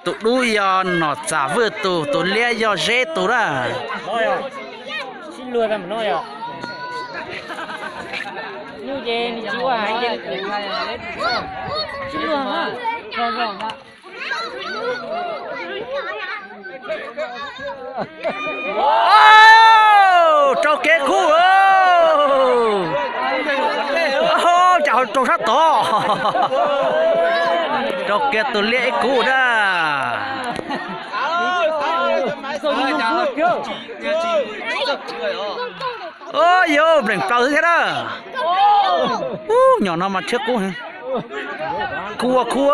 Tus dub yog Nom Txam Vwj tus, tus liab yog Zeb tus na. Rau kev kub, cas ho rau sab tod. Rau kiag tus liab ib kub na. Yog npleem plaws thiab na. Ub, nyom no mas tshiab kub heev. Kub ua kub.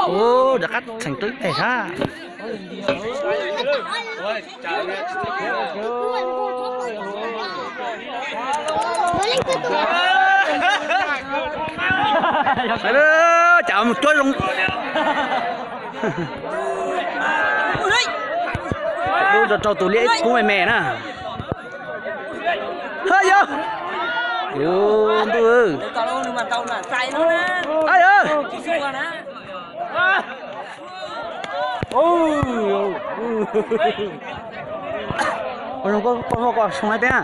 Ub, rov qab txheem rau ib teg sab. Cas mus cuab zoo. Dub rau rau tus liab ib kub me me na. Ha yog. Ntuj. Koj zoo koj, koj zoo koj soo hais tiag.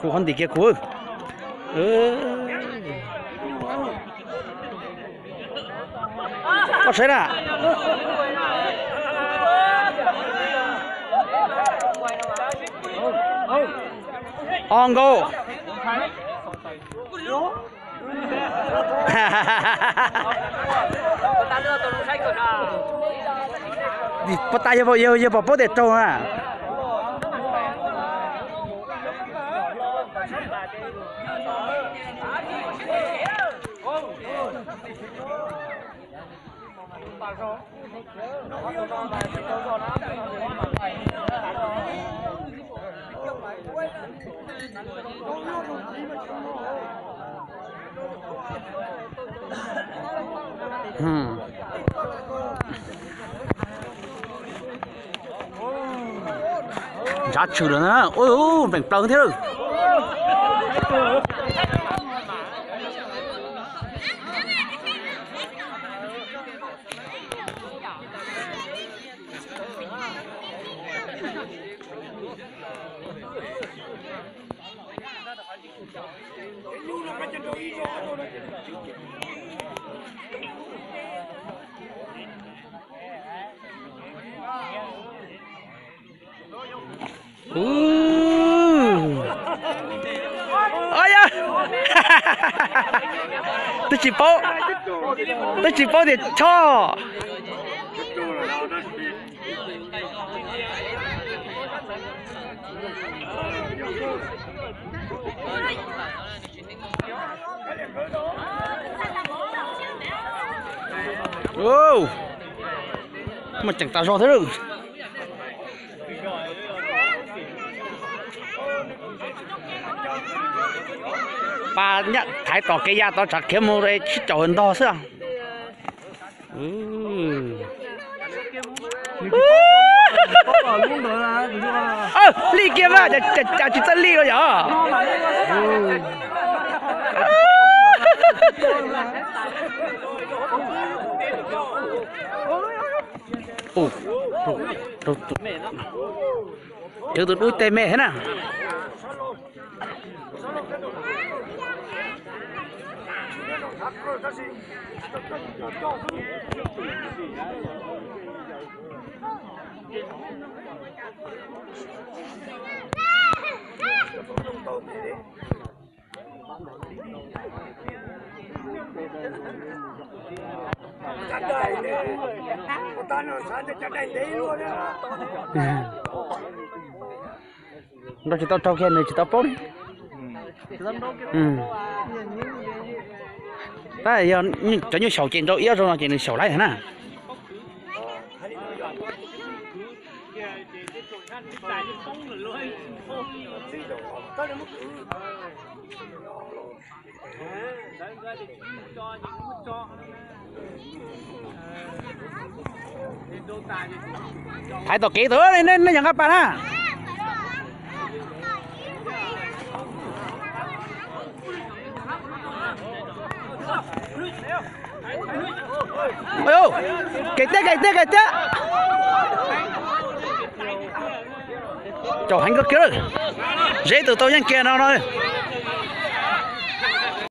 Kuv qhov ntim kiag kuv. Koj saib na. O nkaus. Puas tas yawg, yawg pom paub tias raug na. Ntshav tshwm lawm na. Ub, npleem plaws thiab lawm. Ub. Yog, twb tsis paub, twb tsis paub tias chob. Muaj ceem tas zog thiab lawm. Pas nyaj thaiv tom kev ya tod tsam khiav mus sib caum ntog xwb. Lij kiag mas, cas tsis txawj lij ua yom. Cawv tus dub tej me thiab na. Nrau tsis tau raug kiag nws tsis tau paub. Tab yog cov nyuj xyaum ces nrau iab zoo no ces nws xyaum laib na. Thaiv tom kev tus, nej yog nqa pas na. Kev tiab, kev tiab, kev tiab. Caum heev kawg kiag lawm. Zeb tus tau yeej kiag no no.